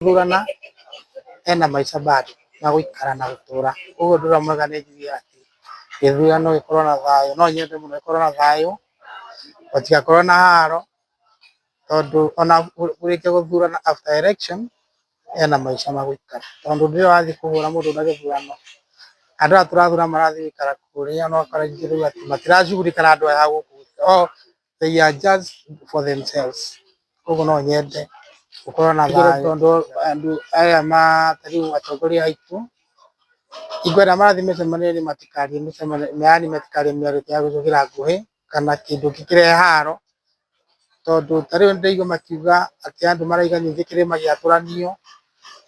Gũthurana ena maica bado ma gũikara na gũtũra. Koguo ũndũ ũrĩa mwega nĩ njuge atĩ gĩthurano gĩkorwo na thayũ, no nyende mũno gĩkorwo na thayũ, gũtigakorwo na haro, tondũ ona ũrĩkia gũthurana after election hena maica ma gũikara. Tondũ rĩrĩa ũrathiĩ kũhũra mũndũ na gĩthurano, andũ aya tũrathura marathiĩ gũikara kũrĩa na ũgakora rĩngĩ rĩu atĩ matiracugurika na andũ aya a gũkũ, o they are just for themselves. Koguo no nyende gũkorwo na thayũ tondũ andũ aya ma ta rĩu atongoria aitũ ingĩenda marathiĩ mĩcemanio-inĩ matikarie mĩcemanio, yaani matikarie mĩario ya gũcũkĩra ngũĩ kana kĩndũ kĩngĩrehe haro, tondũ ta rĩu nĩndĩraigua makiuga atĩ andũ marauga ningĩ kĩrĩma gĩatũranio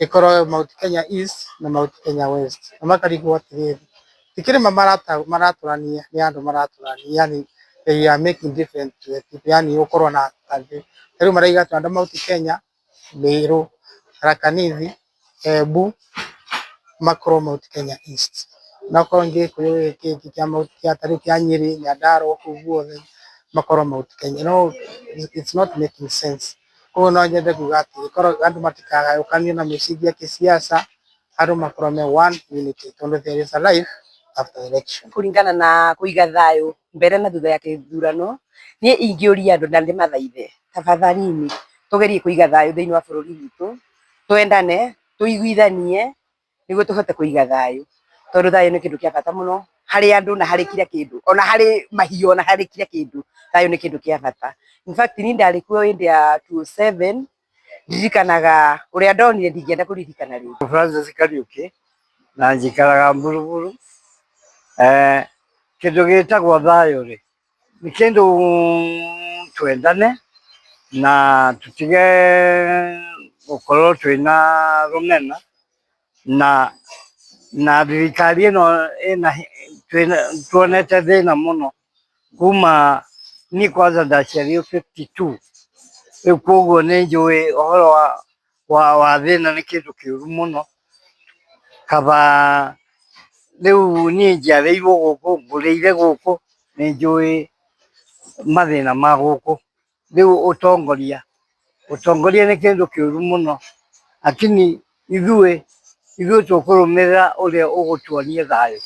gĩkorwo Mount Kenya East na Mount Kenya West, na makarigwo atĩrĩrĩ, ti kĩrĩma maratũrania nĩ andũ maratũrania, yaani they are making different to the people, yaani gũkorwo na ta rĩu marauga atĩ andũ a Mount Kenya, Meru, Tharaka Nithi, Embu makorwo Mount Kenya East, na okorwo nĩ Gĩkũyũ gĩkĩ kĩngĩ kĩa Mount kĩa ta rĩu kĩa Nyĩrĩ, Nyandarua kũu guothe makorwo Mount Kenya. No it's not making sense. Koguo no nyende kuga atĩ gĩkorwo andũ matikagayũkanio na mĩcingi ya kĩsiasa, andũ makorwo me one unity tondũ there is a life after election. Kũringana na kũiga thayũ mbere na thutha ya kĩthurano, niĩ ingĩũria andũ na ndĩmathaithe, tafadhalini tũgerie kũiga thayũ thĩinĩ wa bũrũri witũ, twendane, tũiguithanie nĩguo tũhote kũiga thayũ, tondũ thayũ nĩ kĩndũ kĩa bata mũno harĩ andũ na harĩ kila kĩndũ, ona harĩ mahiũ ona harĩ kila kĩndũ, thayũ nĩ kĩndũ kĩa bata. In fact niĩ ndarĩ kuo hĩndĩ ya 2007, ndirikanaga ũrĩa ndonire ndingĩenda kũririkana rĩngĩ. Francis Kariuki na njikaraga Mburuburu. Kĩndũ gĩtagwo thayũ rĩ, nĩ kĩndũ twendane na tũtige gũkorwo twĩna rũmena na thirikari ĩno ĩna tuonete thĩna mũno kuma niĩ kwanza ndaciarirwo 52 rĩu koguo nĩ njũĩ ũhoro wa thĩna nĩ kĩndũ kĩũru mũno. Kaba rĩu niĩ njiarĩirwo gũkũ, ngũrĩire gũkũ, nĩ njũĩ mathĩna ma gũkũ. Rĩu ũtongoria, ũtongoria nĩ kĩndũ kĩũru mũno, lakini ithuĩ tũkũrũmĩrĩra ũrĩa ũgũtuonia thayũ.